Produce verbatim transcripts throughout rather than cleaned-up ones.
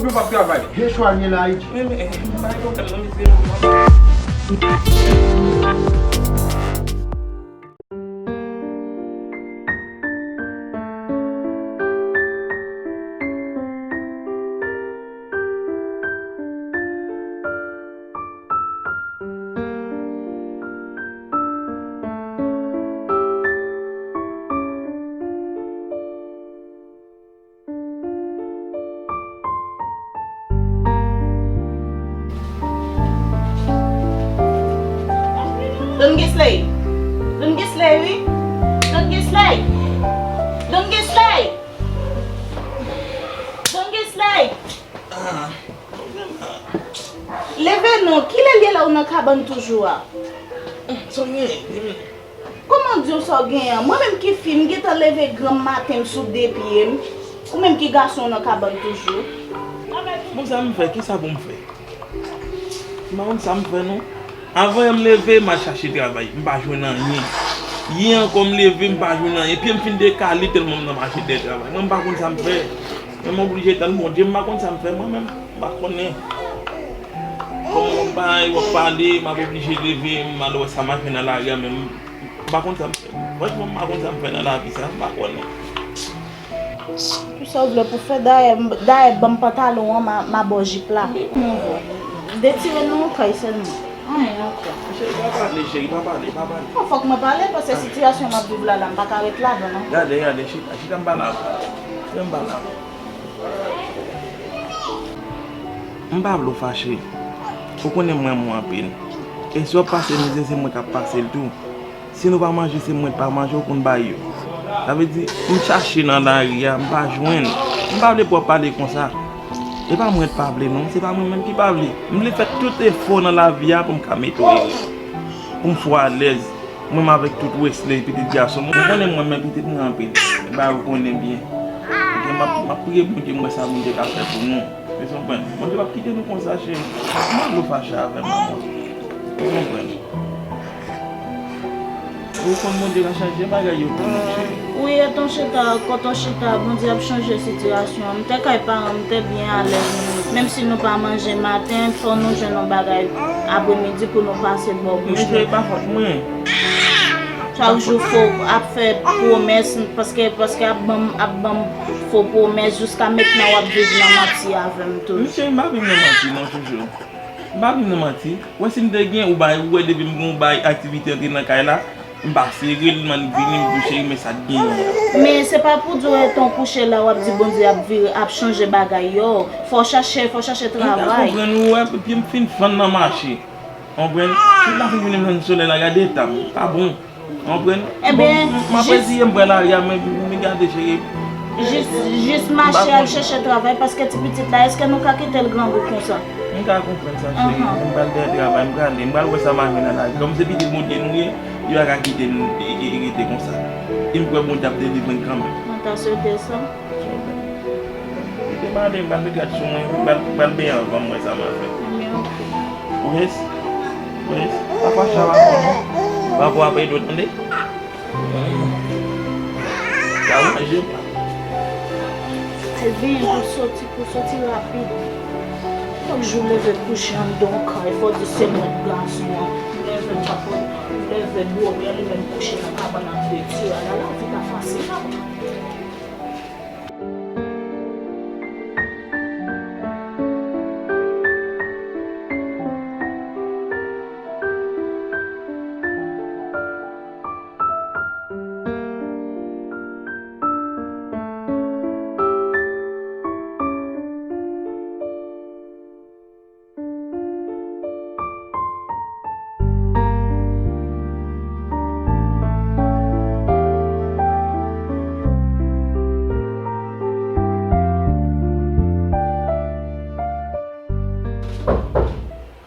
Yo p ap travay. Joshua, l ye la, Haiti. Men, men, eh, m pa gen pwoblèm nan mizye. Don Gisley! Don Gisley, wi! Don Gisley! Don Gisley! Don Gisley! Ah, leve non, kilè l ye la ou nan kabann toujou a? Sa w genyen? Kòman w di w sa w genyen an? Mwen menm ki fi, m gentan leve granm maten, m sou de pye m. Ou menm ki gason, w nan kabann toujou. Bon, sa m fè? Kisa pou m fè? M pa konn sa m fè, non. Avan yè m leve, m al chache travay. M pa jwenn anyen. Yè ankò m leve, m pa jwenn anyen. Pye m fin dekale tèlman m nan mache dèyè travay. Mwen, m pa konn sa m fè. Mwen, m oblije tann Bondye. M pa konn sa m fè, mwen menm. M pa konnen. Kòman w ap bay, w ap pale, m ap oblije leve, m al wè sa m ap fè nan lari a, men m pa konn sa m fè. Franchman, m pa konn sa m fè nan lavi sa, m pa konnen. Tout sa w vle pou fè, dayè, dayè, ban m pantalon an, m a, m a ba w jip la. Detire nan yon kay sèlman. Anyen ankò. Cheri, pa pale, cheri, pa pale, pa pale. Bon, fòk mwen pale, paske sitiyasyon m ap viv la, la, m pa ka ret ladan, non. Gade, gade, chita, chita, m pale avè w. Chita, m pale avè w. M pa vle w fache. Ou konnen m renmen w anpil. E si w ap pase mizè, se mwen k ap pase l tou. Si nou pa manje, se mwen k pa manje, ou konn bagay yo. Sa vle di, m chache nan lari a, m pa jwenn. M pa vle pou w ap pale konsa. E pa mwen k pa vle, non. Se pa mwen menm ki pa vle. M vle fè tout efò nan lavi a pou m ka mete w ere. Pou m fè w alèz. Mwen menm avèk tout Wesley, pitit gason m. Ou konnen mwen renmen pitit mwen anpil. E ba ou konnen byen. Ebyen, m ap, m ap priye Bondye, m wè sa Bondye ka fè pou nou. Ou konprann? Bondye p ap kite nou konsa, cheri. M pa vle w fache avè m ankò. Ou konprann? Ou konn Bondye ka chanje bagay yo pou nou, cheri. Wi, e ton chita, kò ton chita, Bondye ap chanje sitiyasyon an. M te kay paran m, m te byen alèz. Menm si nou pa manje maten, fò nou jwenn yon bagay apremidi pou nou pase bò bouch nou. Men cheri, pa fòt mwen. Chak jou fò ap fè pwomès, paske, paske ap ban m, ap ban m fo pwomès, jiska mentnan w ap viv nan manti avè m toujou. Men cheri, m pa viv nan manti non, toujou. M pa viv nan manti. Ou wè si m te gen, ou bay, ou wè depi m gen, ou bay aktivite antre nan kay la, m pa sere l, m annik vini, m di w cheri, men sa k genyen an. Men se pa pou di w ret ton kouche la, w ap di Bondye ap vire, ap chanje bagay yo. Fò w chache, fò w chache travay. M konprann ou, wè, pye m fin fann nan mache. Konprann? Tout la fin jounen m tann solèy la, gade eta m. Pa bon. Konprann? Ebyen, bon, m, m ap jis reziye m pran lari a, men, men gade, cheri. Jis, jis mache al chèche travay, paske ti pitit la, èske nou ka kite l grangou konsa? M ka konprann sa, cheri. Anhan. M pral dèyè travay, m prale. M pral wè sa m a jwenn nan lari. Kòm se pitit Bondye nou ye, yo pa ka kite n, e, e, rete konsa. E m kwè Bondye ap delivre n kanmenm. Mwen ta swete sa. Kite m ale, m pral met rad sou mwen, m pral, m pral benyen anvan m wè sa m a fè. Ebyen, oke. Ou res? Ou res? Pa fache avè m non. Pa pou apre dwe tande. Sa manje m la. Al benyen pou soti, pou soti rapid. Chak jou leve kouche anndan yon kay, fò di se mwen k gason an. Leve, m pa konn, leve dòmi, li menm kouche nan kabann ap detire. Ala lavi pa fasil, non.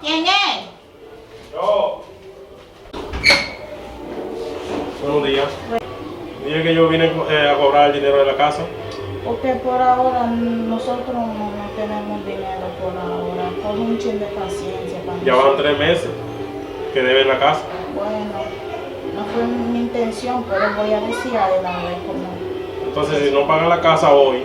Genyen! Yo! Buenos días. Wi. Dile que yo vine, eh, a cobrar el dinero de la casa. Porque por ahora nosotros no, no tenemos dinero por ahora. Coge un chin de paciencia para nosotros. Ya van tres meses que deben la casa. Bueno, no fue mi intención, pero voy a decir a él a ver cómo. Entonces, si no pagan la casa hoy,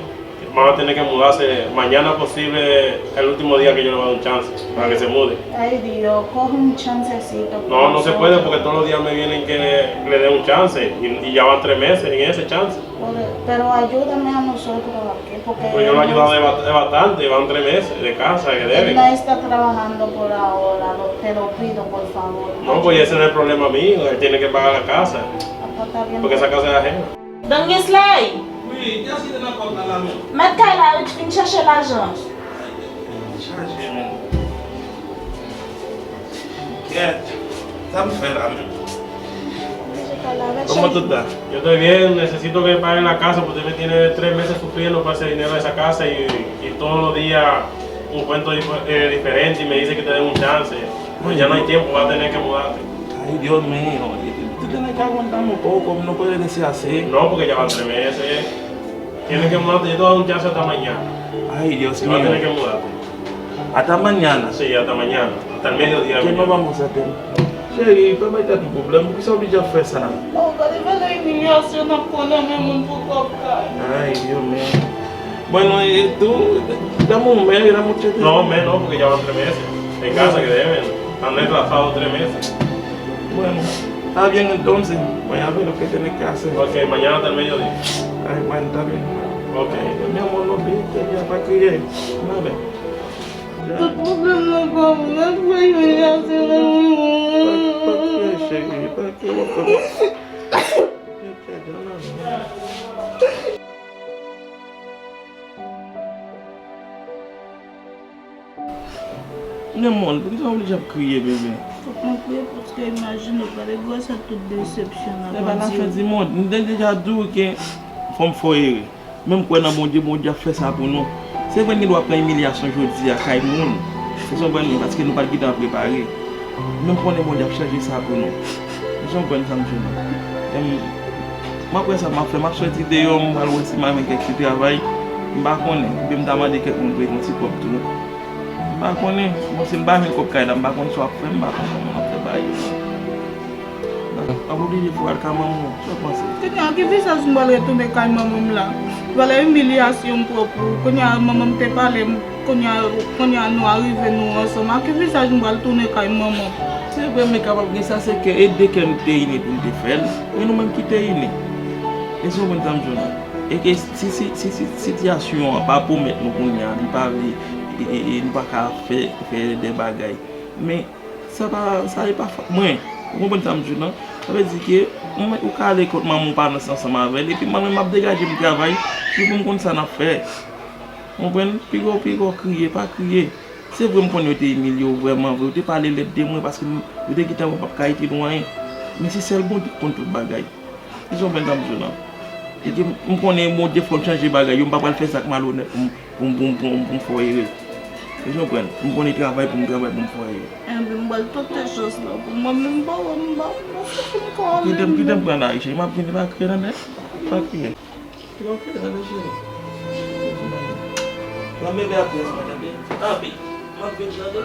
Van a tener que mudarse. Mañana posible es el último día que yo le voy a dar un chance para que se mude. Ay, Dios, coge un chancecito, por favor. No, no se puede porque todos los días me vienen que le dé un chance y, y ya van tres meses en ese chance. Pero, pero ayúdame a nosotros aquí, porque... Pues yo lo he ayudado de ba- de bastante, van tres meses de casa que debe. Él no está trabajando por ahora, lo- te lo pido, por favor. No, pues ese no es el problema mío, él tiene que pagar la casa. Ah, pues está bien. Porque esa casa es ajena. Don Gisley! Wi, kiyès ki te nan pòt la la menm? Mèt kay la, wi, vin chache lajan. Chaje menm. Kèt, sa m fè la menm? Kòman tout la? Yo estoy bien, necesito que paguen la casa porque usted me tiene tres meses sufriendo por ese dinero de esa casa y, y todos los días un cuento dif- eh, diferente y me dice que te den un chance. Pues ya no hay tiempo, vas a tener que mudarte. Ay, Dios mío, tú tienes que aguantarme un poco, no puede ser así. No, porque ya van tres meses. Tienes que mudarte, yo te voy a dar un chance hasta mañana. Ay, Dios mío. Vas a tener que mudarte. Hasta mañana. Sí, hasta mañana. Hasta el mediodía. ¿Qué nos vamos a hacer? Cheri, pa bay tèt ou pwoblèm, poukisa w oblije ap fè sa? Non, gade valè imilyasyon n ap pran nan men moun pou kòb kay. Ay, Dios mío. Bueno, y tú, dame un mes, dame un chance. No, mes no, porque ya van tres meses. En casa que deben. Han retrasado tres meses. Bueno, está bien entonces. Voy a ver lo que tiene que hacer. Ok, mañana hasta el mediodía. Ay, bueno, está bien. Ok. Ay, mi amor, no grites, ya, pa kriye. Dale. Tout pwoblèm nan pa mwen, mwen fè imilyasyon nan men moun. Pa, pa kriye, cheri, pa kriye, pa kriye. Men mòn, poukisa w oblije ap kriye, bebe? Fòk mwen kriye paske imajine w gade gwosè tout desepsyon nan. Se pa nafè di mond. M te deja di w ke fò m fè w ere. Men m kwè nan Bondye, Bondye ap fè sa pou nou. Se vre n gen dwa pran imilyasyon jodi a kay moun. Èske w konprann mwen? Paske nou pa t gentan prepare. Men m konnen Bondye ap chanje sa pou nou. Èske w konprann sa m di w la? M ap wè sa m ap fè, m ap soti deyò, m pral wè si m a jwenn kèk ti travay. M pa konnen, oubyen m ta mande kèk moun prete yon ti kòb tou. M pa konnen, bon, si m pa jwenn kòb kay la, m pa konn sa w ap fè, m pa konnen kòman w ap fè bagay yo. W ap oblije fè w al kay manman w, sa w panse? Kounye a, ki visaj m pral retounen kay manman m la? Valè imilyasyon m pran pou ou. Kounye a, manman m te pale m. Kounye a, kounye a nou arive nou ansanm. A ki visaj m pral tounen kay manman m? Se vre, men kapab gen sa, se ke e de kè m te ini pou m te fè l, men nou menm ki te ini. Èske w konprann sa m di w la? E ke si, si, si, si sitiyasyon an pa pwomèt nou kounye a, li pa vle, e, e, e nou pa ka fè, fè de bagay. Men sa pa, sa e pa fòt mwen. Ou konprann sa m di w la? Sa vle di ke ou, ou ka ale kot manman w pa nan sans ansanm avè l, epi mwen menm m ap degaje m travay, pou m konn sa n ap fè. Ou konprann? Piga w, piga w kriye, pa kriye. Se vre m konnen yo te imilye w vrèman vre, yo te pale lèd de mwen paske m, yo te gentan wè m p ap ka ede nou anyen. Men se sèl Bondye k konn tout bagay. Èske w konprann sa m di w la? E ke m konnen Bondye fò l chanje bagay yo, m pa pral fè sa k malonèt pou m, pou m, pou m, pou m, pou m fè w ere. Èske w konprann? M konnen travay pou m travay pou m fè w ere. Enben, m pral tante chans la pou mwen menm, m pa wè, m pa, m pa santi m ka ale. Kite m, kite m pran la, cheri, m ap vini, pa kriye, tande? Pa kriye. Kite m kriye, tande, cheri. Pran bebe a pyès mwen, tande? Anpil. M ap vini, tande?